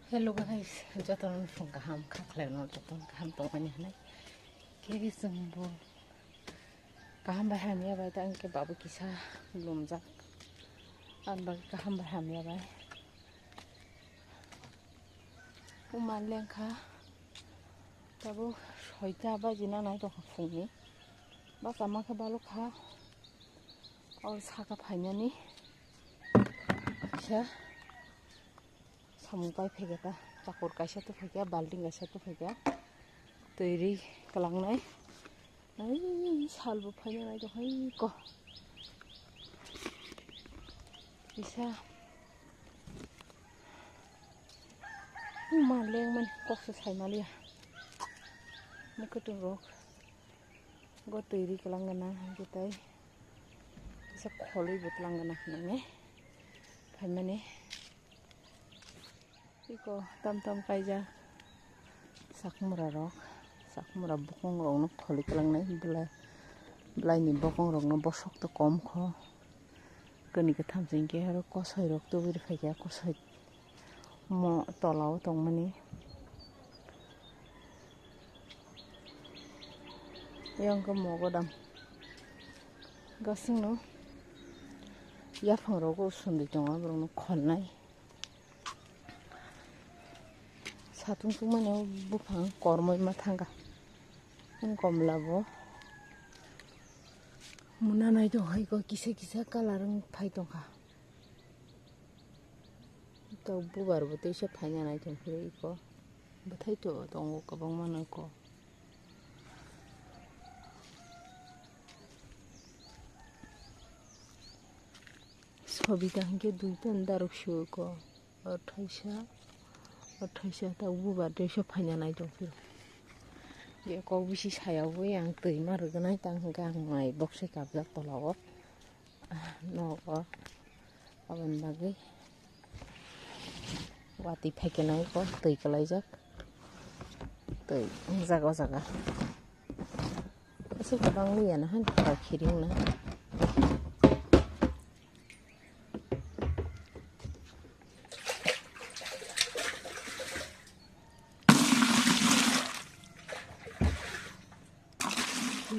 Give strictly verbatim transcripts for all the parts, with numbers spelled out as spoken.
Hello guys, jotono phung kaham kha khlaino, jotono kaham tongmani hwnwi. Khe chwngbo kaham bai hamya bai ta, hwnkhe babu kisa lumjak. Ang bagwi kaham bai hamya bai. Uma lengkha, tabuk soita baji nanai tongkha phungni. Bachama khe balukha, o saka phainani kisa. Samung pai phaikha ta, chakur kaisa tuphaikha, balting kaisa tuphaikha, twi ri kwlangnai. Ai, salbo phaina nai tongkha iko. Kisa ma lengmani kokse saimaliya. Mwkhwtwng rok go twi ri kwlangana hwnkhe tai kisa kholwi bo twlangana hwnwi phaimani. Iko tam tam kaijak. Sakmura rok, sakmura bokong rokno kholi kwlangnai, belai, belaini bokong rokno bosok to kom kho. Kani kwtham se hwnkhe aro kosoi rok tubui rwphaikha, kosoi mo tola o tongmani. Yang khe mogodam gasingno yaphang rogo sundui tongo, borokno kholnai. Satung tungmani o buphang kormoi ma thangkha. Ang komla bo muna nai tong hai ko kisa kisa colour wng phai tongkha. Tok bubar bo teisa phaina nai tong phiro iko. Bwthai to tongo kwbangma no iko. Sobita hwnkhe duita daruk suko. Athaisa, athaisa ta bubar teisa phaina nai tong phiro. Ye kok bisi saya bo yang twi ma rwgwnai tang hwnkhe ang mai boksai kabjak tola o. Nogo aboni bagwi watwi phaikanai ko twi kwlaijak, twi wngjak o jaga. Aswk kwbang liya na han kha khiring na.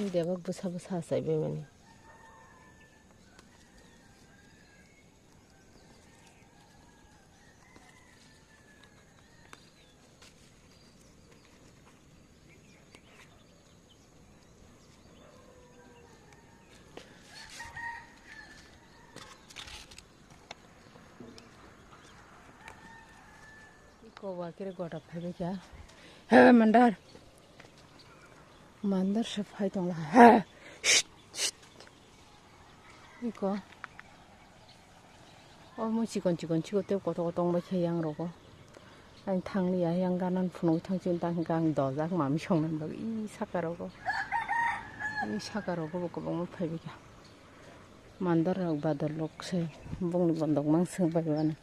Debak bwsa bwsa achai bai mani. Iko wakire gota phaibai kha. He mandar. Mandar se phai tongla. He. Shh, shh. Iko. Omo chikon chikon chikon tei kotor kotor wngbai khe yang rogo. Ang thangliya, yang ganan phunugwi thangchikon, tang hwnkhe ang dojak mami songna bagwi. Ih, saka rogo. Ih, saka rogo bo kwbangma phaibai kha. Mandar rok badar rok se bongni bondok mang swng bai mano.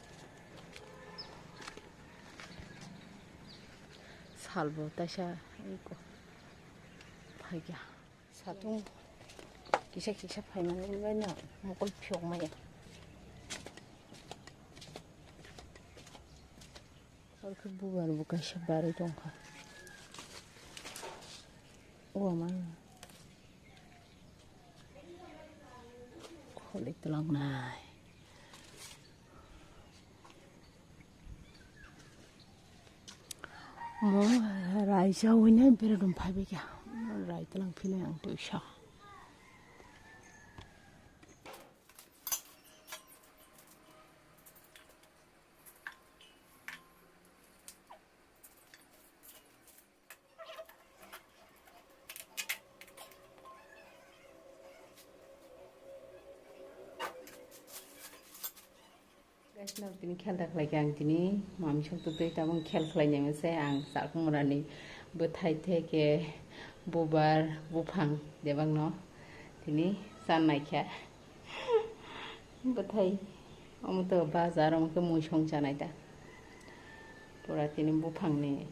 Salbo taisa iko phaikha. Satung kisa kisa phaimani wngwi no mokol phiyok maya. Oro khe bubar bo kaisa barwi tongkha. O ama kholi twlangnai. Mo rai chawi nai beredom phaibai kha. Rai twlang philai ang twisa. Guys, no, tini khel da khlai khe ang tini mami sok twi tabuk khel khlai nai se ang chakmura ni bwthai theke bubar buphang debak no tini chan nai kha. Bwthai, omo to bazar, omo khe muisong chanai da. Pura tini buphangni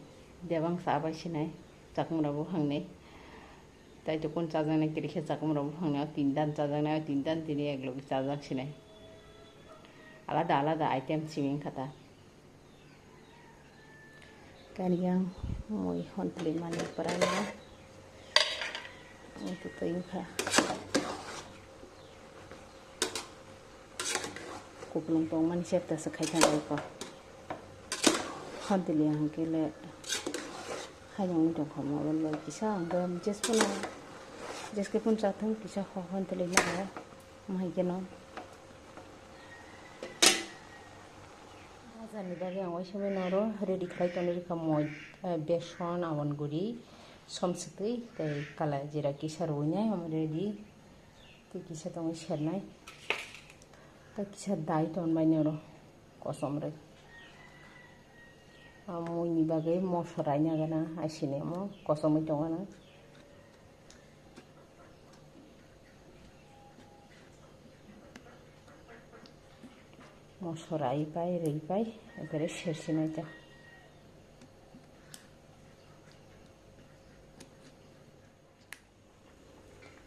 debang sa bai sinai, chakmura buphangni. Tai to kun chajaknai kiri khe chakmura buphangni, o tin dan chajaknai, o tin dan tini ek logi chajak sinai. Alada alada item simi wngkha ta. Kani yang mui hontli mani pwrwngno. Ang twi wngkha. Kupulung tongmani chepta se khai thangwi ko. Hontli hwnkhe le hayung tongkha mobile bai kisa ang jesphano jeske phun chathung kisa ho hontli nago. Mahaikeno. Bazar ni bagwi ang waisa bai noro ready khlai tonwi rwkha moi, eh, beson, awan guri, somswtwi tei kala jira kisa rwinai omo ready. Tei kisa tongwi sernai. Tei kisa dai tonbai noro kosom rwi. Amoni bagwi mosla raina gana asini omo kosomwi tongana. Mosla rai pai, rwi pai, ekere sersinai ta.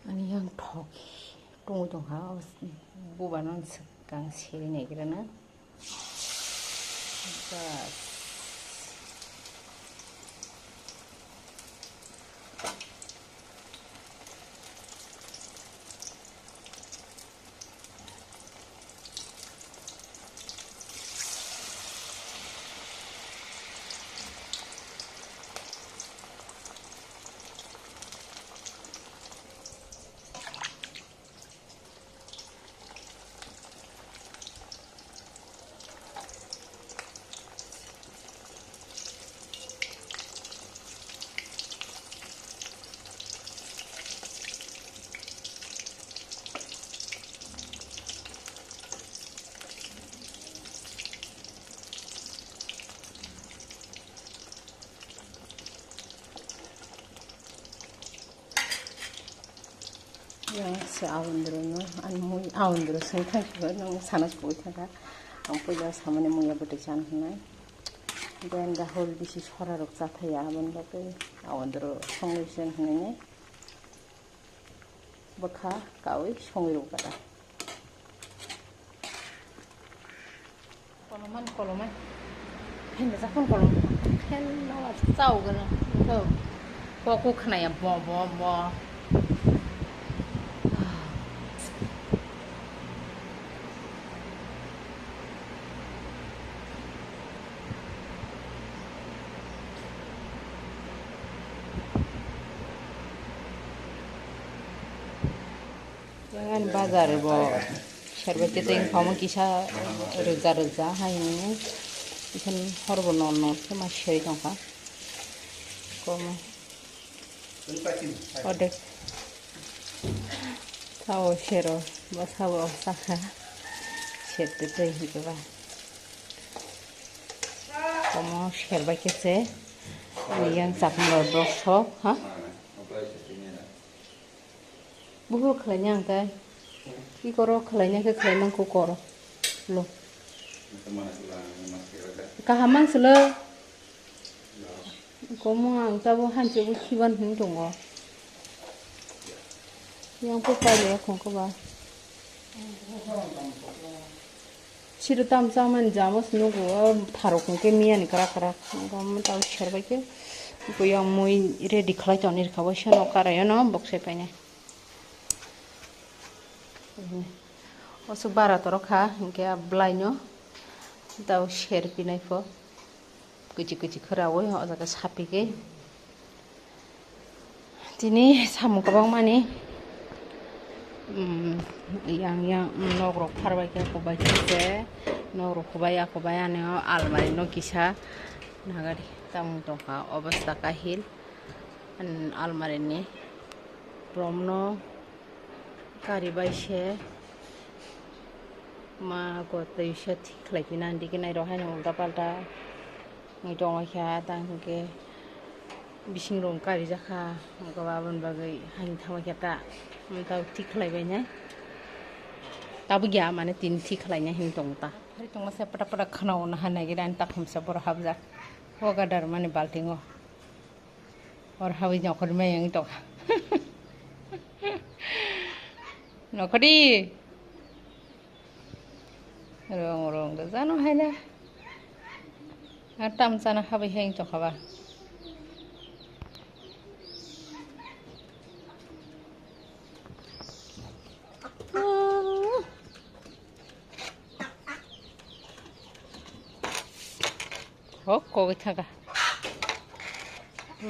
Ani yang thok tungwi tongkha, o bubano swkang siri naigrana. Bas. Yang se awandru no, ani mui awandru seng thang khe nang sana kubui thangkha. Ang puila samani mui abo twi chan hwnwi. Ben Rahul bisi sora rok chathaya aboni bagwi awandru songwi sen hwnwi. Bwkha kawi songwi rwkha da. Kolomani kolomani. Phen da jakon kolom. Phen no chao gana. Ko ko khnaya bo bo bo. Yang ani bazar bo serbai tei tei wngkha omo kisa rwja rwja hai hwnwi. Ikhwn horbo nol nol khe ma serwi tongkha. Komo. Odek. Sao sero, bo sao sakha. Ser tei tei hwnkhe ba. Komo serbai khe se. Ani yang chapmung rok sok, ha? Buhur khlaina ang tai. Ki koro khlaina khe khlai mang kho koro. Lo. Kaham mang silo. Komo ang tabo hancho bo khiban hin tongo. Yang po pai le khong ko ba. Siro tam chamani jamo se nugo, o tharok hwnkhe miyani kwrak kwrak. Omo tabo serbai khe. Bo yang mui ready khlai toni rwkha, bo seno karaio no boksai painai. Oso bara torok kha, hwnkhe a bwlaino tabo ser pinai pho. Kuchi kuchi khwraui o jaga sapikhe. Tini samung kwbangmani, mm, yang yang nok rok pharbai khe, kubai khe se nok rok kubai ya, kubai ani o almari no kisa nagari tamung tongkha, obostha kahil, mm, almari ni romno kari bai se ma kotwi se thik khlai pina, andike nai rok haino ulta palta wngwi tongwi kha, tang hwnkhe bising rok karijak kha, wngkha aboni bagwi haino thangwi khe ta wngkha thik khlai bainai. Tabukya mane tini thik khlainai hinwi tongo ta. Phari tongma se pata pata khwnao naha naigira ani takhumsa borok hapjak o gadar mani baltingo. Or habwi nokhorwi mai wngwi tongkha. Nokhorwi. Rong rong gajano haila. Tam chana habai hai tongkha ba. Hok kogwi thangkha.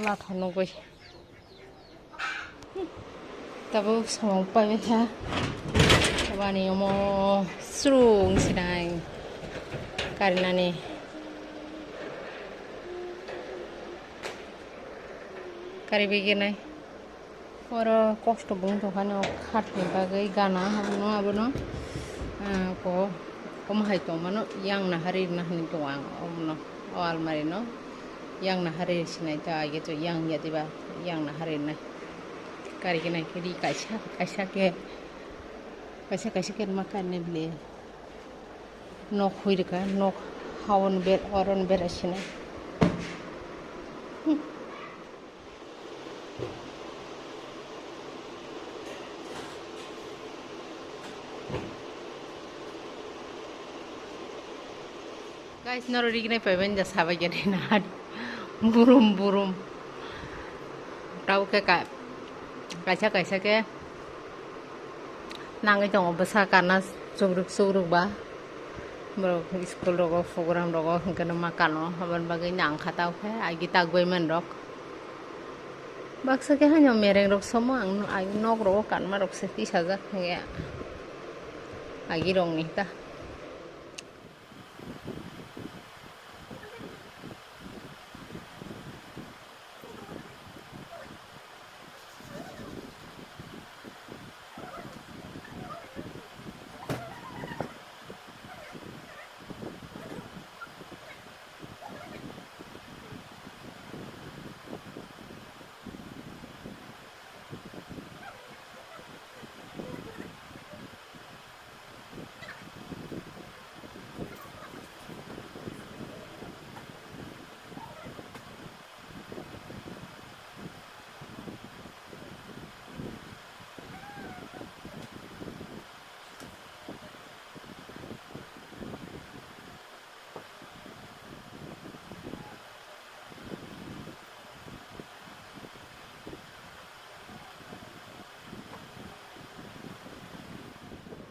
Latha nugwi. Tabuk samung paibaikha. Tabani omo srung sinai karinani. Kari biginai. Oro kosto bung tongkha no khatni bagwi gana abono abono, ah, ko, komo hai tongmano yang nahari rwna hinwi tongo ang omono, o almari no yang nahari sinai ta age to yang ya diba yang nahari rwnai. Kari gwnai khe ri kaisa, kaisa khe, kaisa kaisa khe ma kari nai bile. Nok hui rwkha, nok hawan ber, oron ber sinai. Guys, noro rignai paiben ja sabai gani na burum burum. Tau khe ka-, kaisa kaisa khe nangwi tongo bwsa kana chukruk chukruk ba. Borok school rogo program rogo hwnkhe no ma kano aboni bagwi nang kha tau khe agi tak bai man rok. Baksa khe haino mereng rok somo ang, ang nok rogo kanma rok se tisajak hwnkhe agi rok ni ta.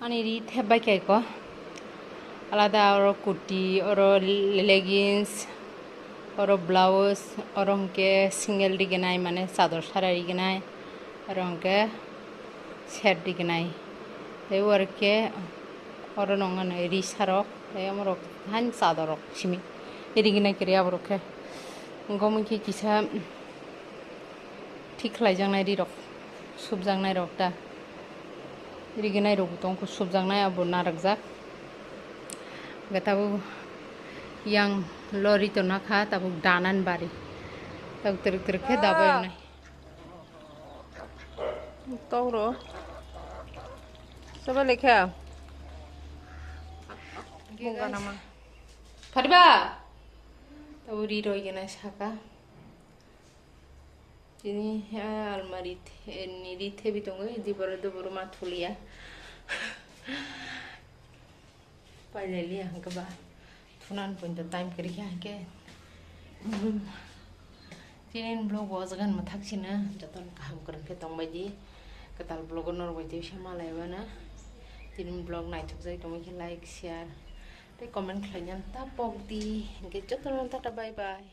Ani ri thep bai khe ko alada, oro kurti, oro leggings, oro blouse, oro hwnkhe single rignai, mane chador sara rignai, oro hwnkhe set rignai. Tei oro khe oro nong ani ri sarok, tei omorok han chador rok simi rignai kwrwi aborok khe. Omo khe kisa thik khlaijaknai ri rok, subjaknai rok ta. Rignai rok bo tong kho, subjaknai abo narwkjak. Hwnkhe tabuk yang lorry tongna kha, tabuk danan bari. Tabuk twrwk twrwk khe dabai wngnai. Tok ro. Soba lekha. Phariba. Tabuk ri roi gana saka. Tini, ah, almari the-, ni ri thebi tongo, di boro do boro ma thulia. Pailai liya hwnkhe ba thunan poito time kwrwi kha hwnkhe. Tini vlog o jaga ni mwthak sina joto no kaham kwrwng khe tongbai di. Kwtal vlog o norok bai tei se malai mano. Tini vlog naithok jai tongwi khe like, share tei comment khlai nani ta pok di. Hwnkhe joto no tata bye bye.